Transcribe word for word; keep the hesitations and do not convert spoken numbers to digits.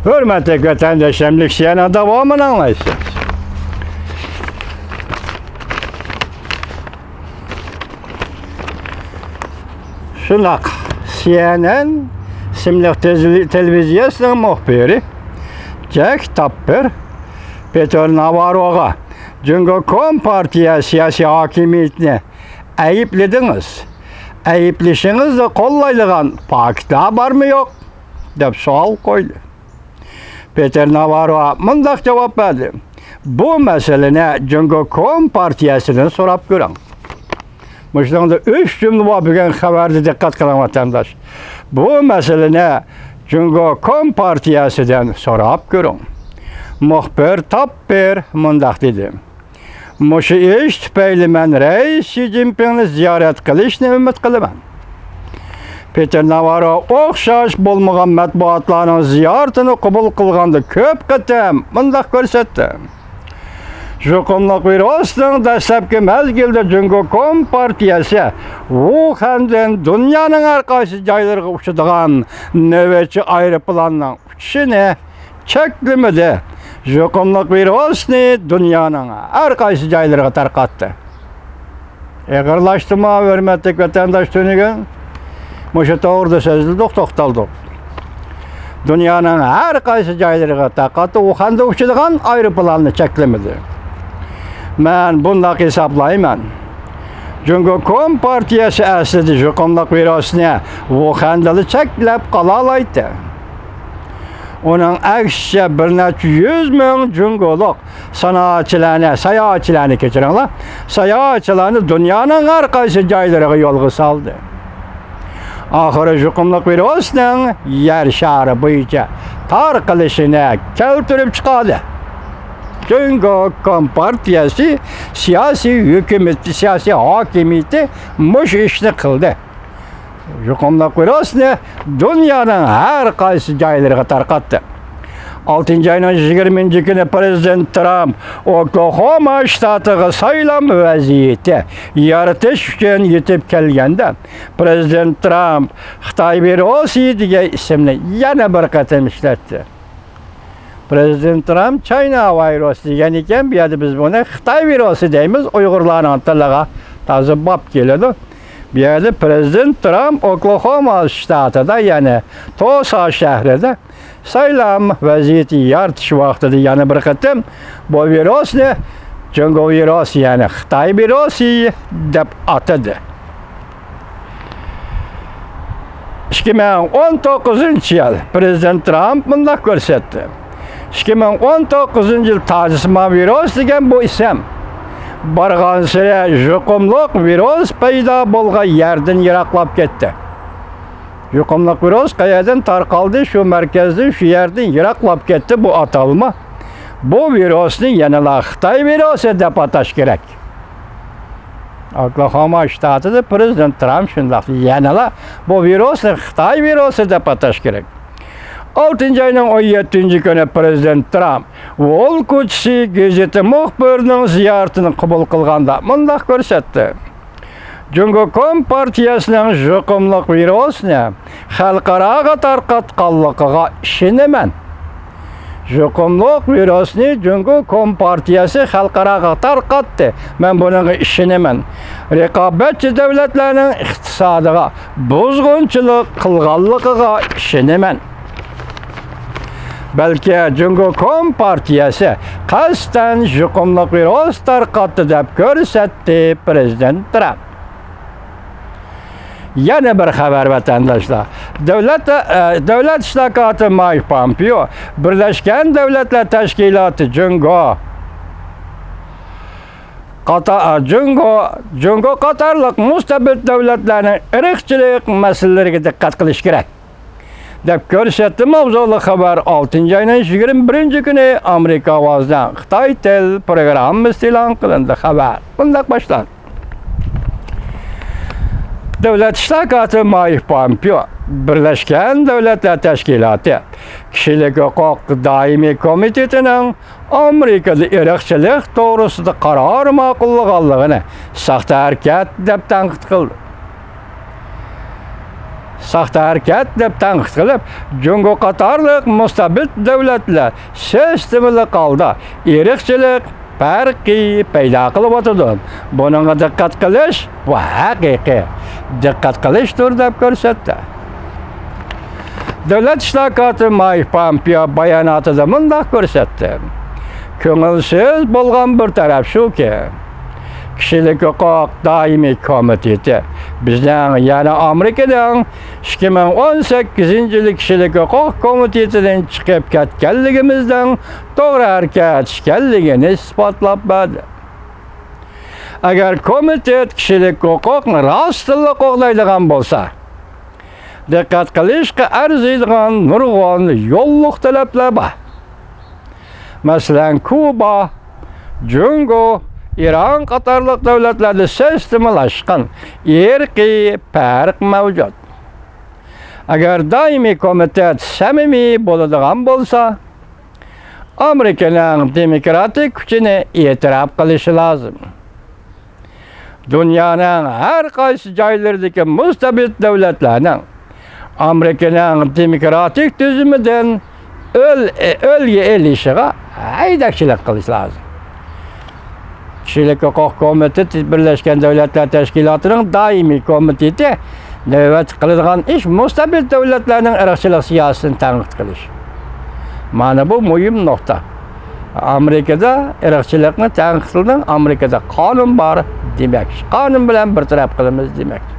ھۆرمەتلىك ۋەتەنداشلىرىم، سىيەننىڭ داۋامىنى ئاڭلايسىز. شۇنداق، سىيەنئېن ئىسىملىق تېلېۋىزىيەسىنىڭ مۇخبىرى جەك تاپپېر پېتېر ناۋارروغا جۇڭگو كومپارتىيە سىياسىي ھاكىمىيىتىنى ئەيىبلىدىڭىز. ئەيىبلىشىڭىزنى قوللايدىغان پاكىتلار بارمۇ يوق؟ دەپ سوئال قويدى. پېتېر ناۋاررو مۇنداق جاۋاب بەردى: بۇ مەسىلىنى جۇڭگو كومپارتىيەسىدىن سوراپ كۆرۈڭ. مۇشۇنىڭدا ئۈچ جۈملە بار بۈگۈن خەۋەردە، دىققەت قىلىڭ ۋەتەنداش. بۇ مەسىلىنى جۇڭگو كومپارتىيەسىدىن سوراپ كۆرۈڭ. مۇخبىر تاپپېر مۇنداق دېدى: مۇشۇ ئىش تۈپەيلى مەن رەئىس شى جىنپىڭنى زىيارەت قىلىشنى ئۈمىد قىلىمەن. پېتېر ناۋاررو ئوخشاش بولمىغان مەتبۇئاتلارنىڭ زىيارىتىنى قوبۇل قىلغاندا كۆپ قېتىم مۇنداق كۆرسەتتى: يۇقۇملۇق ۋىرۇسنىڭ دەسلەپكى مەزگىلدە جۇڭگو كومپارتىيەسى ۋۇخەندىن دۇنيانىڭ ھەر قايسى جايلىرىغا ئۇچىدىغان نۆۋەتچى ئايروپىلاننىڭ ئۇچۇشىنى چەكلىمىدى. يۇقۇملۇق ۋىرۇسنى دۇنيانىڭ ھەر قايسى جايلىرىغا تارقاتتى. ئېغىرلاشتىمۇ، ھۆرمەتلىك ۋەتەنداش تۈنۈگۈن؟ مۇشۇ توغرىدا سۆزلىدۇق، توختالدۇق. دۇنيانىڭ ھەر قايسى جايلىرىغا تارقاتتى، ۋۇخەندە ئۇچىدىغان ئايروپىلاننى چەكلىمىدى. مەن بۇنداق ھېسابلايمەن. جۇڭگو كومپارتىيەسى ئەسلىدە يۇقۇملۇق ۋىرۇسنى ۋۇخەندىلا چەكلەپ قالالايتتى. ئۇنىڭ ئەكسىچە، بىر نەچچە يۈز مىڭ جۇڭگولۇق سانائەتچىلەرنى، ساياھەتچىلەرنى، كەچۈرۈڭلار، ساياھەتچىلەرنى دۇنيانىڭ ھەر قايسى جايلىرىغا يولغا سالدى. ئاخىرى يۇقۇملۇق ۋىرۇسنىڭ يەر شارى بويىچە تارقىلىشىنى كەلتۈرۈپ چىقاردى. جۇڭگو كومپارتىيەسى سىياسىي ھۆكۈمىتى، سىياسىي ھاكىمىيىتى مۇشۇ ئىشنى قىلدى. يۇقۇملۇق ۋىرۇسنى دۇنيانىڭ ھەر قايسى جايلىرىغا تارقاتتى. ئالتىنچى ئاينىڭ يىگىرمىنچى كۈنى پرېزىدېنت ترامپ ئوكلاخوما شتاتىغا سايلام ۋەزىيىتى يارىتىش ئۈچۈن يېتىپ كەلگەندە، پرېزىدېنت ترامپ خىتاي ۋىرۇسى دېگەن ئىسىمنى يەنە بىر قېتىم ئىشلەتتى. پرېزىدېنت ترامپ چاينا ۋىرۇسى دېگەن ئىكەن، بۇ يەردە بىز بۇنى خىتاي ۋىرۇسى دەيمىز، ئۇيغۇرلارنىڭ تىلىغا تازا باب كېلىدۇ. بۇ يەردە پرېزىدېنت ترامپ ئوكلاخوما شتاتىدا، يەنى توسا شەھىرىدە سايلام ۋەزىيىتى يارىتىش ۋاقتىدا يەنە بىر قېتىم بۇ ۋىرۇسنى جۇڭگو ۋىرۇسى، يەنى خىتاي ۋىرۇسى دەپ ئاتىدى. ئىككى مىڭ ئون توققۇزىنچى يىل پرېزىدېنت ترامپ مۇنداق كۆرسەتتى: ئىككى مىڭ ئون توققۇزىنچى يىل تازىسىمان ۋىرۇس دېگەن بۇ ئىسىم بارغانسېرى يۇقۇملۇق ۋىرۇس پەيدا بولغان يەردىن يىراقلاپ كەتتى. يۇقۇملۇق ۋىرۇس قەيەردىن تارقالدى، شۇ مەركەزدىن، شۇ يەردىن يىراقلاپ كەتتى بۇ ئاتالما. بۇ ۋىرۇسنى يەنىلا خىتاي ۋىرۇسى دەپ ئاتاش كېرەك. ئوكلاخوما شتاتىدا پرېزىدېنت ترامپ شۇنداق، يەنىلا بۇ ۋىرۇسنى خىتاي ۋىرۇسى دەپ ئاتاش كېرەك. ئالتىنچى ئاينىڭ ئون يەتتىنچى كۈنى پرېزىدېنت ترامپ ۋول كوچىسى گېزىتى مۇخبىرىنىڭ زىيارىتىنى قوبۇل قىلغاندا مۇنداق كۆرسەتتى: جۇڭگو كومپارتىيەسىنىڭ يۇقۇملۇق ۋىرۇسنى خەلقئاراغا تارقاتقانلىقىغا ئىشىنىمەن. يۇقۇملۇق ۋىرۇسنى جۇڭگو كومپارتىيەسى خەلقئاراغا تارقاتتى. مەن بۇنىڭغا ئىشىنىمەن. رىقابەتچى دۆلەتلەرنىڭ ئىقتىسادىغا بۇزغۇنچىلىق قىلغانلىقىغا ئىشىنىمەن. بەلكى جۇڭگو كومپارتىيەسى قەستەن يۇقۇملۇق ۋىرۇس تارقاتتى دەپ كۆرسەتتى پرېزىدېنت ترامپ. يەنە بىر خەۋەر، ۋەتەنداشلار. دۆلەت، ئە، دۆلەت ئىشلار كاتىپى مايك پامپېئو بىرلەشكەن دۆلەتلەر تەشكىلاتى جۇڭگو قاتا-، ئە، جۇڭگو، جۇڭگو قاتارلىق مۇستەبىت دۆلەتلەرنىڭ ئىرقچىلىق مەسىلىلىرىگە دىققەت قىلىش كېرەك دەپ كۆرسەتتى. ماۋزۇلۇق خەۋەر ئالتىنچى ئاينىڭ يىگىرمە بىرىنچى كۈنى ئامېرىكا ئاۋازىنىڭ خىتاي تىل پروگراممىسىدا ئېلان قىلىندى. خەۋەر مۇنداق باشلاندى. دۆلەت ئىشلار كاتىپى مايك پامپېئو بىرلەشكەن دۆلەتلەر تەشكىلاتى كىشىلىك ھوقۇق دائىمىي كومىتېتىنىڭ ئامېرىكىدا ئىرقچىلىق توغرىسىدا قارار ماقۇللىغانلىقىنى ساختا ھەرىكەت دەپ تەنقىد قىلدى. تاختا ھەرىكەت دەپ تەنقىد قىلىپ، جۇڭگو قاتارلىق مۇستەبىت دۆلەتلەر سىستېمىلىق ھالدا ئىرقچىلىق پەرقى پەيدا قىلىۋاتىدۇ. بۇنىڭغا دىققەت قىلىش، بۇ ھەقىقىي دىققەت قىلىشتۇر، دەپ كۆرسەتتى. دۆلەت ئىشلار كاتىپى مايك پامپېئو باياناتىدا مۇنداق كۆرسەتتى: كۆڭۈلسىز بولغان بىر تەرەپ شۇكى، كىشىلىك ھوقۇق دائىمىي كومىتېتى بىزنىڭ، يەنى ئامېرىكىنىڭ ئىككى مىڭ ئون سەككىزىنچى يىلى كىشىلىك ھوقۇق كومىتېتىدىن چىقىپ كەتكەنلىكىمىزنىڭ توغرا ھەرىكەت ئىكەنلىكىنى ئىسپاتلاپ بەردى. ئەگەر كومىتېت كىشىلىك ھوقۇقنى راستتىنلا قوغدايدىغان بولسا، دىققەت قىلىشقا ئەرزىيدىغان نۇرغۇن يوللۇق تەلەپلەر بار. مەسىلەن، كۇبا، جۇڭگو، ئىران قاتارلىق دۆلەتلەردە سىستېمىلاشقان ئىرقىي پەرق مەۋجۇت. ئەگەر دائىمىي كومىتېت سەمىمىي بولىدىغان بولسا، ئامېرىكىنىڭ دېموكراتىك كۈچىنى ئېتىراپ قىلىشى لازىم. دۇنيانىڭ ھەر قايسى جايلىرىدىكى مۇستەبىت دۆلەتلەرنىڭ ئامېرىكىنىڭ دېموكراتىك تۈزۈمىدىن ئۆل-، ئۈلگە ئېلىشىغا ھەيدەكچىلىك قىلىش لازىم. كىشىلىك ھوقۇق كومىتېتى بىرلەشكەن دۆلەتلەر تەشكىلاتىنىڭ دائىمىي كومىتېتى نۆۋەتتە قىلىدىغان ئىش مۇستەبىت دۆلەتلەرنىڭ ئىرقچىلىق سىياسىتىنى تەنقىد قىلىش. مانا بۇ مۇھىم نۇقتا. ئامېرىكىدا ئىرقچىلىقنى تەنقىد قىلىدىغان، ئامېرىكىدا قانۇن بار دېمەك. قانۇن بىلەن بىر تەرەپ قىلىمىز دېمەك.